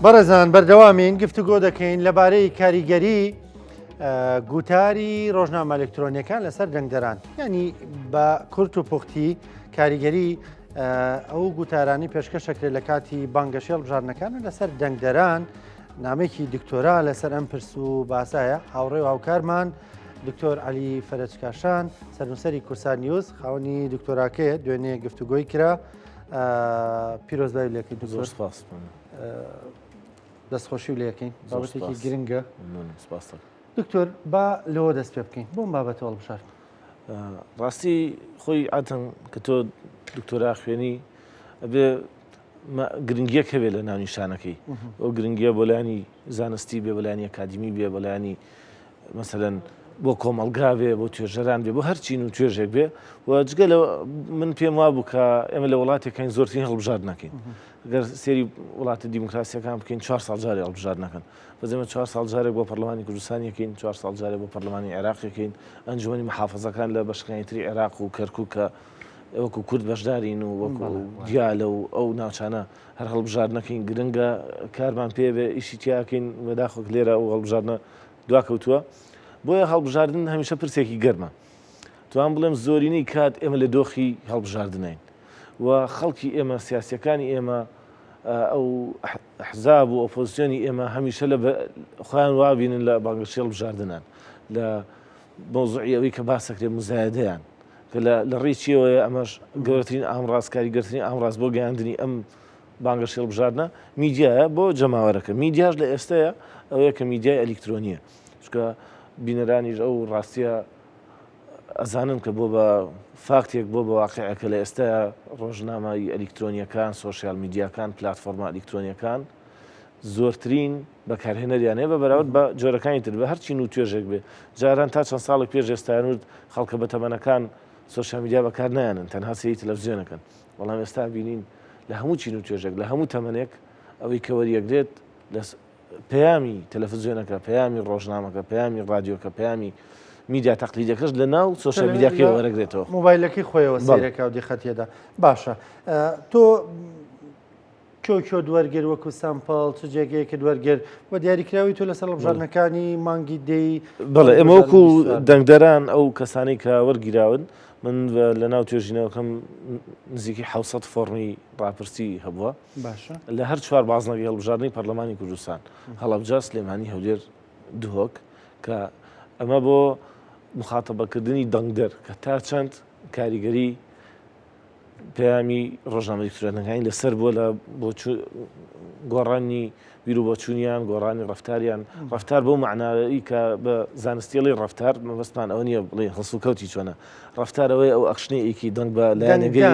بەڕێزان بەردەوامین گفتوگۆ دەکەین لەبارەی کاریگەری گوتاری ڕۆژنامە ئەلکترۆنیەکان لەسەر دەنگدەران ینی بە کورت و پوختی کاریگەری ئەو گوتارانی پێشکەشەکرێت لە کاتی بانگەشەی هەڵبژاردنەکان لەسەر دەنگدەران نامێکی دکتۆرا لەسەر ئەم پرس و باسایە هاوڕێ و هاوکارمان دکتۆر علی فەرەجکاشان سەرنووسەری کوردسات نیوز خاوەنی دکتۆراکەیە دوێنێ گفتوگۆی کرا پیرۆزبای لەکەین زۆر سپاس دەستخۆشی لەکەین بابەتێکی گرنگە سپاس دکتۆر با لەوە دەست پێ بکەین بۆم بابەتەوە هەڵبژارد ڕاستی خۆی عادەتەن کە تۆ دکتۆرا خوێنی ئەبێ گرنگیەک هەبێ لە ناونیشانەکەی ئەو گرنگیە بۆ لایەنی زانستی بێ بەلایانی ئەکادیمی بێ بەلایانی مەسەلەن بۆ کۆمەڵگا بێ بۆ توێژەران بێ بۆ هەر چین و توێژێک بێ و جگە لە من پێم وا بوو کە ئێمە لە وڵاتێکین زۆرترین هەڵبژارد نەکەین گەر سێری وڵاتە دیموکراسیەکان بکەین چوار ساڵ جارێ هەڵبژارد نەکەن بەس ئێمە چوار ساڵ جارێک بۆ پەرلەمانی کوردستان یەکەین، چوار ساڵ جارێک بۆ پەرلەمانی عێراق یەکەین، ئەنجومەنی محافەزەکان لە بەشەکانی تری عێراق و کەرکوک کە وەکو کورد بەشدارین و وەکو دیالە و ئەو ناوچانە هەر هەڵبژاردنەکەین گرنگە کارمان پێ بێ ئیشی تیاکەین بەداخۆک لێرە ئەو هەڵبژاردنە دواکەوتووە بۆیە هەڵبژاردن هەمیشە پرسێکی گەرمە توان بڵێم زۆرینەی کات ئێمە لە دۆخی هەڵبژاردنین و خەڵکی ئێمە سیاسەکانی ئێمە ئەو ئەحزاب و ئۆپۆزسیۆنی ئێمە هەمیشە لە خۆیان وابینن لە بانگەشەی هەڵبژاردنان لە مەوزوعی ئەوەی کە باسەکرێ مزایدەیان کە لە ڕێی چیەوەیە ئەمەش گەورەترین ئامڕاز کاریگەرترین ئامڕاز بۆ گەیاندنی ئەم بانگەشەی هەڵبژاردنە میدیایە بۆ جەماوەرەکە میدیاش لە ئێستەیە ئەوەیە کە میدیای ئەلیکترۆنیە چونکە بینەرانیش ئەو ڕاستیە ئەزانن کە بۆ بە فاکتێک بۆ بە واقعێک کە لە ئێستایا ڕۆژنامەی ئەلیکترۆنیەکان، سۆشیال میدیاکان، پلاتفۆرمە ئەلیکترۆنیەکان زۆرترین بەکارهێنەریان هەیە بە بەراورد بە جۆرەکانی تر بە هەر چین و توێژێک بێ. جاران تا چەند ساڵێک پێش ئێستایان ورد خەڵکە بەتەمەنەکان سۆشیال میدیا بەکار نایەنن تەنها سەیری تەلەفزیۆنەکەن بەڵام ئێستا بینین لە هەموو چین و توێژێک لە هەموو تەمەنێک ئەوەی کە وەریەگرێت لە پەیامی تەلەفزیۆنەکە، پەیامی ڕۆژنامەکە، پەیامی ڕادیۆکە، پەیامی میدیا تەقلیدەکەش لە ناو سۆشیال میدیاکەی وەرەگرێتەوە. مۆبایلەکەی خۆیەوە سەیرەکە و دیقەتیەدا. باشە تۆ کۆ کۆت وەرگر وەکو sample چ جێگەیەکت وەرگر و دیاریکراوی تۆ لەسەر هەڵبژاردنەکانی مانگی دەی؟ بەڵێ ئێمە وەکو دەنگدەران ئەو کەسانەی کە وەرگیراون من لە ناو توێژینەوەکەم نزیکەی 700 فۆڕمی ڕاپرسی هەبووە. باشە. لە هەر چوار بازنەکەی هەڵبژاردنی پەرلەمانی کوردستان، هەڵەبجە، سلێمانی، هەولێر، دهۆک، کە ئەمە بۆ مخاتەبەکردنی دەنگدەر کە تا چەند کاریگەری پەیامی ڕۆژنامە ئەلیکترۆنەکانی لەسەر بووە لە گۆڕانی بیروبۆچوونیان، گۆڕانی ڕەفتاریان، ڕەفتار بەو مەعنایەی کە بە زانستیڵی ڕەفتار مەبەستمان ئەوە نییە بڵێین هەڵسوکەوتی چۆنە، ڕەفتار ئەوەیە ئەو action ەی ئەیکەی دەنگ بە لایەنێگەی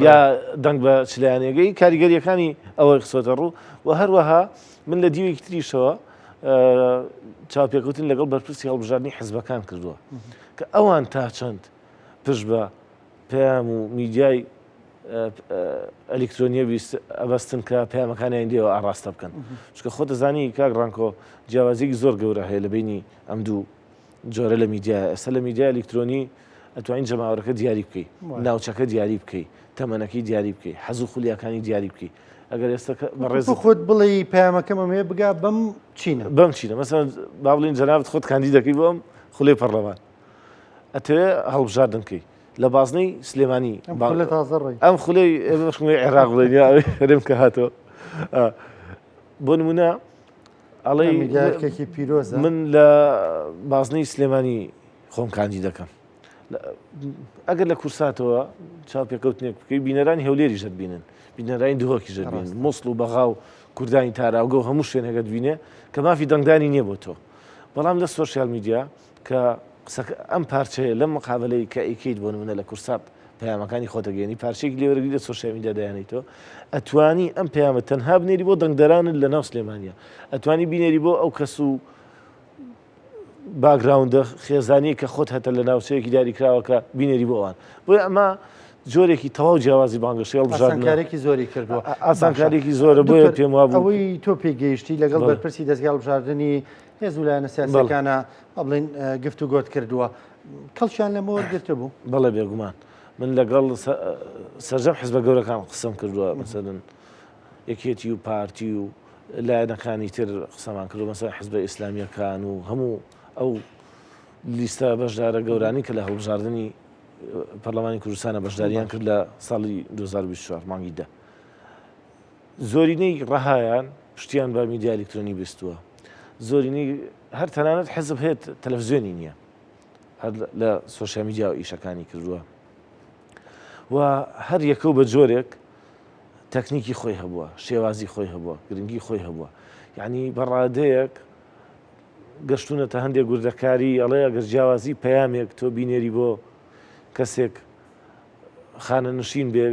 یا دەنگ بە چ لایەنێگەی کاریگەریەکانی ئەوەی خستۆتە ڕوو و هەروەها من لە دیوێکی تریشەوە چاوپێکەوتن لەگەڵ بەرپرسی هەڵبژاردنی حزبەکان کردووە کە ئەوان تا چەند پشت بە پەیام و میدیای ئەلیکترۆنیە بیست ئەبەستن کە پەیامەکانیان لێوە ئاڕاستە بکەن چونکە خۆت دەزانی کاک ڕانکۆ جیاوازیەکی زۆر گەورە هەیە لە بینی ئەم دوو جۆرە لە میدیا ئێستا لە میدیا ئەلیکترۆنی ئەتوانین جەماوەرەکە دیاری بکەی ناوچەکە دیاری بکەی تەمەنەکەی دیاری بکەی حەز و خولیاکانی دیاری بکەی ئەگەر ئێستا بەڕێز خۆت بڵێ پەیامەکەم ئەمەیە بگا بەم چینە بەم چینە مەسەن با بڵین جەنابت خۆت کاندید دەکەی بۆ ئەم خولەی پەرلەمان ئەتەوێ هەڵبژاردن بکەی لە بازنەی سلێمانی ئەم خولەی عێراق بڵێن یا هەرێم کە هاتەوە بۆ نمونە ئەڵێ میدیاکێکی پیرۆزە من لە بازنەی سلێمانی خۆم کاندی دەکەم ئەگەر لە کورساتەوە چاوپێکەوتنێک بکەی بینەرانی هەولێری ژەت بینن بینەرانی دهۆکی ژەت بینن مووسڵ و بەغا و کوردانی تاراوگە و هەموو شوێنێکە دبینێ کە مافی دەنگدانی نییە بۆ تۆ بەڵام لە سۆشیال میدیا کە قسەکە ئەم پارچەیە لەم مقابەلەی کە ئەیکەیت بۆ نمونە لە کورسات پەیامەکانی خۆت ئەگەیەنی پارچەیەکی لێ وەرەگری لە سۆشیال میدیا دایانیتەوە ئەتوانی ئەم پەیامە تەنها بنێری بۆ دەنگدەرانت لە ناو سلێمانیە ئەتوانی بینێری بۆ ئەو کەس و background ە خێزانی کە خۆت هەتە لە ناوچەیەکی دیاریکراوە کە بینێری بۆ ئەوان بۆیە ئەمە جۆرێکی تەواو جیاوازی بانگەشەی هەڵبژاردنە. ئاسانکارییەکی زۆری کردووە. ئاسانکارییەکی زۆرە بۆیە پێم وابوو. ئەوەی تۆ پێی گەیشتی لەگەڵ بەرپرسی دەزگای هەڵبژاردنی هێز و لایەنە سیاسیەکانە با بڵێین گفتوگۆت کردووە کەڵکیان لەمە وەرگرتبوو؟ بەڵێ بێگومان من لەگەڵ سەرجەم حزبە گەورەکان قسەم کردووە مەسەلەن یەکێتی و پارتی و لایەنەکانی تر قسەمان کردو مەسەلەن حزبە ئیسلامیەکان و هەموو ئەو لیستە بەشدارە گەورانی کە لە هەڵبژاردنی پەرلەمانی کوردستانە بەشداریان کرد لە ساڵی 2024 مانگی دە زۆرینەی ڕەهایان پشتیان بە میدیا ئەلکترۆنی بستووە زۆرینەی هەر تەنانەت حزب هەیە تەلەڤزیۆنی نییە هەر لە سۆشیال میدیا و ئیشەکانی کردووە و هەر یەکە و بە جۆرێک تەکنیکی خۆی هەبووە، شێوازی خۆی هەبووە، گرنگی خۆی هەبووە. یعنی بە ڕادەیەک گەشتونەتە هەندێک وردەکاری ئەڵێ ئەگەر جیاوازی پەیامێک تۆ بینێری بۆ کەسێک خانەنشین بێ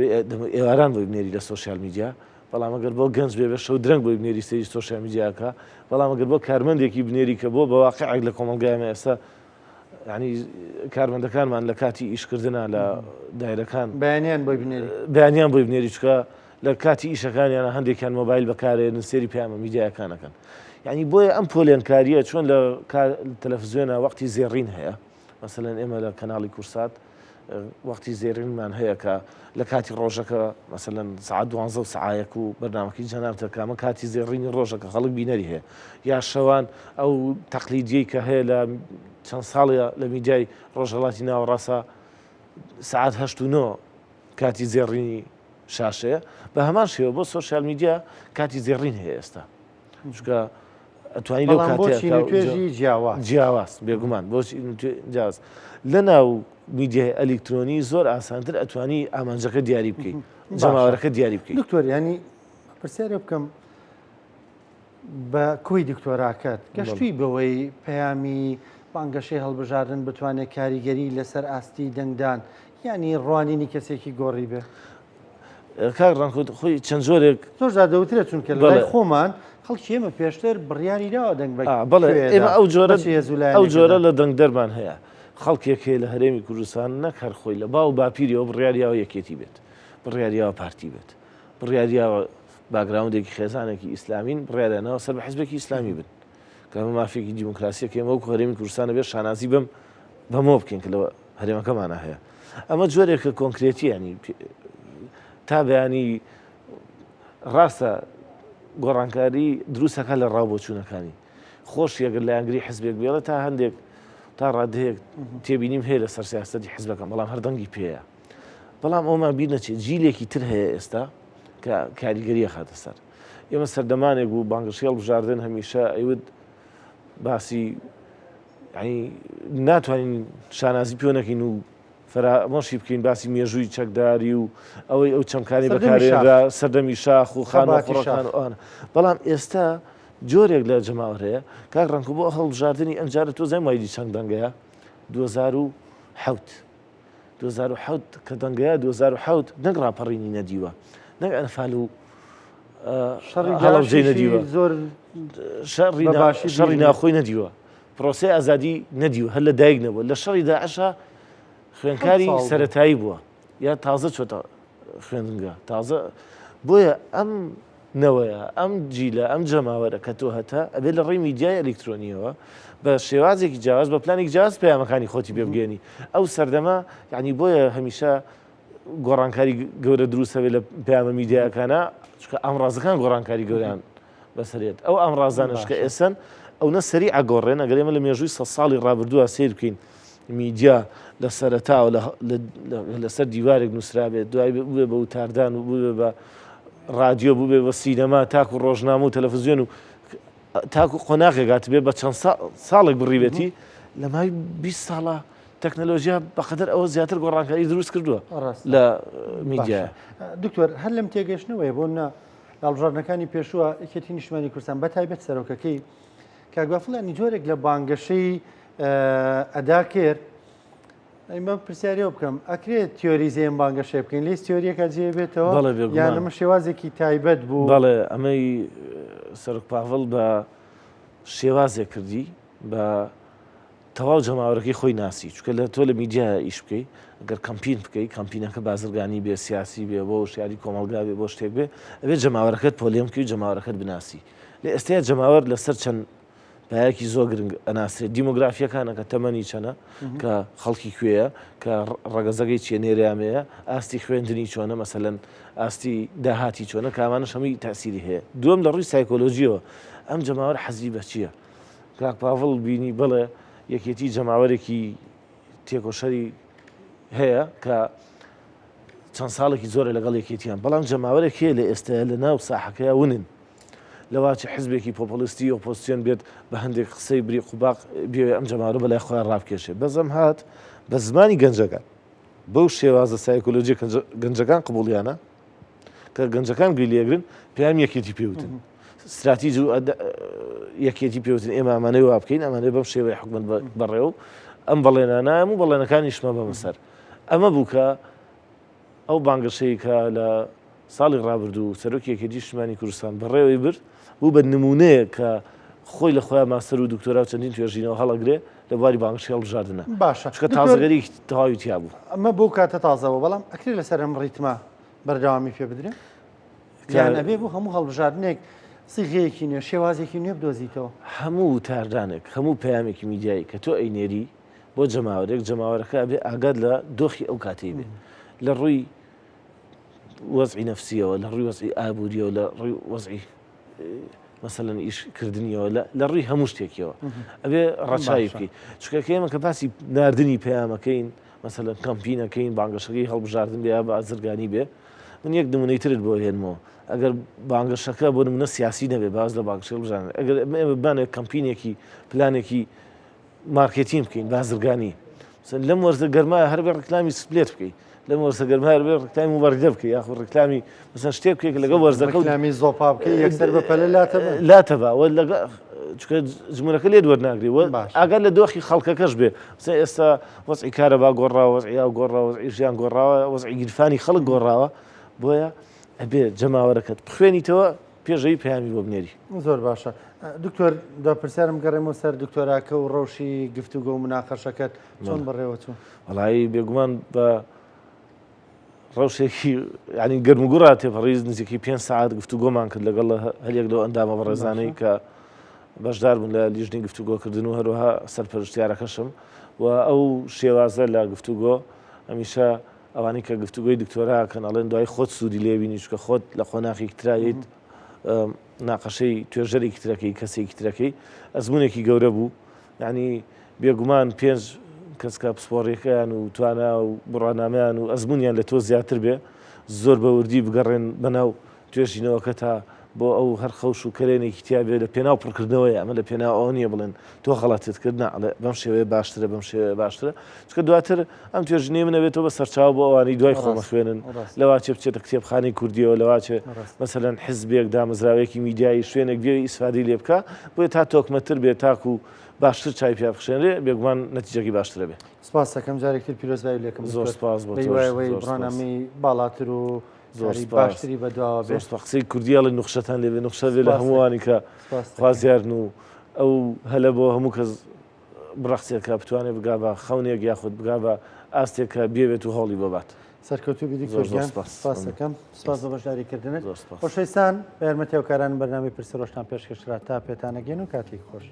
ئێواران بۆی بنێری لە سۆشیال میدیا بەڵام ئەگەر بۆ گەنج بێ بە شەو درەنگ بۆی بنێری سەیری سۆشیال میدیاکە بەڵام ئەگەر بۆ کارمەندێکی بنێری کە بۆ بە واقعێک لە کۆمەڵگای ئێمە ئێستا ینی کارمەندەکانمان لە کاتی ئیشکردنا لە دایرەکان بەیانیان بۆی بنێری بەیانیان بۆی بنێری چکە لە کاتی ئیشەکانیانە هەندێکیان مۆبایل بەکارێنن سێری پەیامە میدیایەکانەکەن یعنی بۆیە ئەم پۆلێنکاریە چۆن لە تەلەفزیۆنە وەختی زێڕین هەیە مەسەلەن ئێمە لە کەناڵی کورسات وەختی زێرینمان هەیە کە لە کاتی ڕۆژەکە مەسەلەن سعات دوانزە و سعایەک و بەرنامەکەی جەنابتە کامە کاتی زێڕینی ڕۆژەکە خەڵک بینەری هەیە یا شەوان ئەو تەقلیدیەی کە هەیە لە چەند ساڵە لە میدیای ڕۆژهەڵاتی ناوەڕاستە سعات هەشت و نۆ کاتی زێڕینی شاشەیە بە هەمان شێوە بۆ سۆشیال میدیا کاتی زێڕین هەیە ئێستا چونکە ئەتوانی لەو بەڵام بۆ کاتەیە چین و توێژی جیاواز. جیاواز بێگومان بۆ چین و توێ جیاواز لە ناو میدیای ئەلیکترۆنی زۆر ئاسانتر ئەتوانی ئامانجەکە دیاری بکەی باشە جەماوەرەکە دیاری بکەی. دکتۆر یانی پرسیارێ بکەم بە کۆی دکتۆراکەت بەڵێ. گەشتووی بەوەی پەیامی بانگەشەی هەڵبژاردن بتوانێت کاریگەری لەسەر ئاستی دەنگدان یانی ڕوانینی کەسێکی گۆڕی بێ؟ کاک ڕەنکوت خۆی چەند جۆرێک زۆر جار دەوترێت چونکە لە لای خۆمان خەڵکی ئێمە پێشتر بڕیاری داوە دەنگ بە بەڵێ ئێمە ئەو جۆرە ئەو ئەو جۆرە لە دەنگدەرمان هەیە خەڵکێک هەیە لە هەرێمی کوردستان نەک هەر خۆی لە باو باپیریەوە بڕیاریاوە یەکێتی بێت بڕیاریاوە پارتی بێت بڕیاریاوە background ێکی خێزانێکی ئیسلامین بڕیارانەوە سەر بە حزبێکی ئیسلامی بن کە ئەمە مافێکی دیموکراسیە کە ئێمە وەکو هەرێمی کوردستانە بێت شانازی بەم بەمەوە بکەین کە لە هەرێمەکەمانە هەیە ئەمە جۆرێکە کۆنکرێتی ینی تا بەیانی ڕاستە گۆڕانکاری دروستەکە لە ڕاو بۆچوونەکانی خۆش یەگەر لایەنگری حزبێک بێڵێ تا هەندێک تا ڕادەیەک تێبینیم هەیە لەسەر سیاسەتی حزبەکەم بەڵام هەر دەنگی پێیە بەڵام ئەومان بیر نەچێت جیلێکی تر هەیە ئێستا کە کاریگەریە خاتە سەر ئێمە سەردەمانێک بوو بانگەشەی هەڵبژاردن هەمیشە ئەیوت باسی یعنی ناتوانین شانازی پێ نەکەین و فەرامۆشی بکەین باسی مێژووی چەکداری و ئەوەی ئەو چەمکانی بەکارێنرا سەردەمی شاخ و خانوە خڕەکان و ئەوانە بەڵام ئێستا جۆرێک لە جەماوەر هەیە کاک ڕەنکو بۆ هەڵبژاردنی ئەمجارە تۆ زای مایلی چەند دەنگەیە 2007 2007 کە دەنگەیە 2007 نەک ڕاپەڕینی نەدیوە نەک ئەنفال و شەڕی هەڵەبجەی نەدیوە زۆر شەڕی شەڕی ناخۆی نەدیوە پرۆسەی ئازادی نەدیوە هەر لە دایک نەبووە لە شەڕی داعشا خوێنکاری سەتایی بووە یا تازە چۆتە خوێندنگە تازە بۆیە ئەم نەوەیە، ئەم جیلە، ئەم جەماوەرە کە تۆ هەتە، ئەبێ لە ڕێی میدیای ئەلیکترۆنییەوە بە شێوازێکی جیاواز، بە پلانێکی جیاواز پەیامەکانی خۆتی پێ بگەیەنی. ئەو سەردەمە، یانی بۆیە هەمیشە گۆڕانکاری گەورە دروست هەبێ لە پەیامە میدیایەکانا، چونکە ئامڕازەکان گۆڕانکاری گەورەیان بەسەر یەت. ئەو ئامڕازانەش کە ئێسەن، ئەونە سەریع ئەگۆڕێن، ئەگەر ئێمە لە مێژووی سەد ساڵی ڕابردووە سەیر بکەین، میدیا لە سەرەتاوە لەسەر دیوارێک نووسرابێت دوای بووێ بە وتاردان و بووێ بە ڕادیۆ بووێ بە سینەما تاکو ڕۆژنامە و تەلەفزیۆن و تاکو قۆناغێک هاتبێ بە چەند ساڵێک بڕیبێتی لە ماوەی 20 ساڵە تەکنەلۆژیا بەقەدەر ئەوە زیاتر گۆڕانکاری دروست کردووە لە میدیا. دکتۆر هەر لەم تێگەشتنەوەی بۆ نە هەڵبژاردنەکانی پێشووە یەکێتی نیشتمانی کوردستان بە تایبەت سەرۆکەکەی کاک بافڵ ینی جۆرێک لە بانگەشەی ئەدا کرد ئەمە پرسیاریەوە بکەم ئەکرێت تیۆری زێم بانگەشەی بکەین لیست تیۆریەکە جێ بێتەوە یان ئەمە شێوازێکی تایبەت بوو بەڵێ ئەمەی سەرۆک پاڤڵ بە شێوازێک کردی بە تەواو جەماوەرەکەی خۆی ناسی چونکە لە تۆ لە میدیا ئیش بکەی گەر کەمپین بکەی کەمپینەکە بازرگانی بێ سیاسی بێ بۆ شاری کۆمەڵگا بێ بۆ شتێک بێ ئەبێ جەماوەرەکەت پۆلێن بکەی و جەماوەرەکەت بناسی لە ئێستەیە جەماوەر لەسەر چەند پایەکی زۆر گرنگ ئەناسرێت دیمۆگرافیەکانە کە تەمەنی چەنە کە خەڵکی کوێیە کە ڕەگەزەکەی چیە نێریامەیە ئاستی خوێندنی چۆنە مەسەلەن ئاستی داهاتی چۆنە کامانەش هەمووی تاسیری هەیە دووەم لە ڕووی سایکۆلۆژیەوە ئەم جەماوەر حەزی بە چییە کاک پاڤڵ بینی بڵێ یەکێتی جەماوەرێکی تێکۆشەری هەیە کە چەند ساڵێکی زۆرە لەگەڵ یەکێتیان بەڵام جەماوەرێک هەیە لە ئێستا لە ناو ساحەکەیا ونن لەواچ حزبێکی پۆپۆلیستی ئۆپۆزسیۆن بێت بە هەندێک قسەی بریق و باق بێ ئەم جەماوەرە بەلای خۆیان ڕابکێشێ بەزەم هات بە زمانی گەنجەکان بەو شێوازە سایکۆلۆژیە کە گەنجەکان قبوڵیانە کە گەنجەکان گوێی لێگرن پەیام یەکێتی پێوتن ستراتیج و یەکێتی پێوتن ئێمە ئەمانەی وا بکەین ئەمانەی بەم شێوەیە حکومت بەڕێ و ئەم بەڵێنانام و بەڵێنەکانیشمە بەمە سەر ئەمە بوو کە ئەو بانگەشەی کە لە ساڵی ڕابردوو سەرۆکی یەکێتی نیشتمانی کوردستان بەڕێوەی برد بوو بە نمونەیە کە خۆی لە خۆیان ماستەر و دکتۆرا و چەندین توێژینەوە هەڵەگرێ لە بواری بانگەشەی هەڵبژاردنە باشە چونکە تازەگەری تەواوی تیا بوو. ئەمە بۆ کاتە تازە بوو بەڵام ئەکرێ لەسەر ئەم ڕیتمە بەردەوامی پێ بدرێ یان ئەبێ بۆ هەموو هەڵبژاردنێک سیغەیەکی نوێ شێوازێکی نوێ بدۆزیتەوە؟ هەموو وتاردانێک هەموو پەیامێکی میدیایی کە تۆ ئەینێری بۆ جەماوەرێک جەماوەرەکە ئەبێ ئاگات لە دۆخی ئەو کاتەی بێ لە ڕووی وەزعی نەفسیەوە لە ڕووی وەزعی ئابووریەوە لە ڕووی وەزعی مەسەلەن ئیش کردنیەوە لە ڕووی هەموو شتێکیەوە ئەبێ ڕەچاوی بکەیت چونکە کە ئێمە کە باسی ناردنی پەیامەکەین مەسەلەن کەمپینەکەین بانگەشەکەی هەڵبژاردن بێ یا بازرگانی بێ من یەک نمونەی ترت بۆ هێنمەوە ئەگەر بانگەشەکە بۆ نمونە سیاسی نەبێ باز لە بانگەشەی هەڵبژاردن ئەگەر ئێمە بمانەوێت کەمپینێکی پلانێکی مارکێتین بکەین بازرگانی لەم وەرزە گەرما هەر بێ ڕکلامی سپلێت بکەیت لەم وەرزە گەرما هەر بێ ڕکلامی موبەریدە بکەی یاخود ڕکلامی مثلا شتێک بکەیت کە لەگەڵ وەرزەکە و ڕکلامی زۆپا بکەی یەکسەر بە پەلە لاتەبا لاتەبا و لەگە چونکە جمهورەکە لێت وەرناگری و باشە. ئاگات لە دۆخی خەڵکەکەش بێ مثلا ئێستا وەزعی کارەبا گۆڕاوە وەزعی ئاو گۆڕاوە وەزعی ژیان گۆڕاوە وەزعی گیرفانی خەڵک گۆڕاوە بۆیە ئەبێ جەماوەرەکەت بخوێنیتەوە پێش ئەوی پەیامی بۆ بنێری. زۆر باشە دکتۆر دوا پرسیارم گەڕێمەوە سەر دکتۆراکە و ڕەوشی گفتوگۆ و مناقەشەکەت چۆن بەڕێوە چوو؟ وەڵایی بێگومان بە ڕەوشێکی ینی گەرموگوڕا تێپەڕی نزیکەی پێ سعات گفتوگۆمان کرد لەگەڵ هەریەک لەو ئەندامە بەڕێزانەی کە بەشدار بوون لە لیژنەی گفتوگۆکردن و هەروەها سەرپەرشتیارەکەشم و ئەو شێوازە لە گفتوگۆ هەمیشە ئەوانەی کە گفتوگۆی دکتۆرا ئەکەن ئەڵێن دوای خۆت سوودی لێ بینی چونکە خۆت لە قۆناخێکی ترا یەیت ناقەشەی توێژەرێکی ترەکەی کەسێکی ترەکەی ئەزمونێکی گەورە بوو یعنی بێگومان پێنج کەس کە پسپۆڕیەکەیان و توانا و بڕوانامەیان و ئەزمونیان لە تۆ زیاتر بێ زۆر بە وردی بگەڕێن بەناو توێژینەوەکە تا بۆ ئەو هەر خەوش و کەلێنێکی تیا بێ لە پێناو پڕکردنەوەیە، ئەمە لە پێناو ئەوە نییە بڵێن تۆ غەڵەتت کرد، نا ئەڵێ بەم شێوەیە باشترە، بەم شێوەیە باشترە، چونکە دواتر ئەم توێژینەی من ئەبێتەوە بە سەرچاوە بۆ ئەوانەی دوای خۆم ئەخوێنن، لەواچێ بچێتە کتێبخانەی کوردییەوە، لەواچێ مەسەلەن حزبێک، دامەزراوەیەکی میدیایی، شوێنێک بێ ئیسفادەی لێ بکا، بۆیە تا تۆکمەتر بێ تاکوو باشتر چاوی پیا بخشێنرێ، بێگومان نەتیجەکەی باشتر ئەبێ. سپاست دەکەم، جارێکی تر پیرۆزبایی لێکم زۆر دکتۆر، سپاس بۆ بە تۆش، هیوای ئەوەی زۆر سپاس. بڕوانامەی باڵاتر و زۆر کاری سپاس باشتری بەدواوە زۆر بێت. سپاس قسەی کوردی ئەڵێ نوخشەتان لێ بێ نوخشە بێ لە سپاس دەکەم هەمووانی کە سپاس دەکەم. خوازیارن و ئەو هەلە بۆ هەموو کەس بڕەخسێت کە بتوانێت بگا بە خەونێک یاخود بگا بە ئاستێک کە بیەوێت و هەوڵی بۆ بات. سەرکەوتوو بی زۆر دکتۆر زۆر گیان سپاس سپاس مەمنون. دەکەم سپاس بۆ بەشداریکردنت. زۆر سپاس. خۆشەویستان بە یارمەتی هاوکارانم بەرنامەی پرسی ڕۆژتان پێشکەش کرا تا پێتان ئەگەین و کاتێکی خۆش.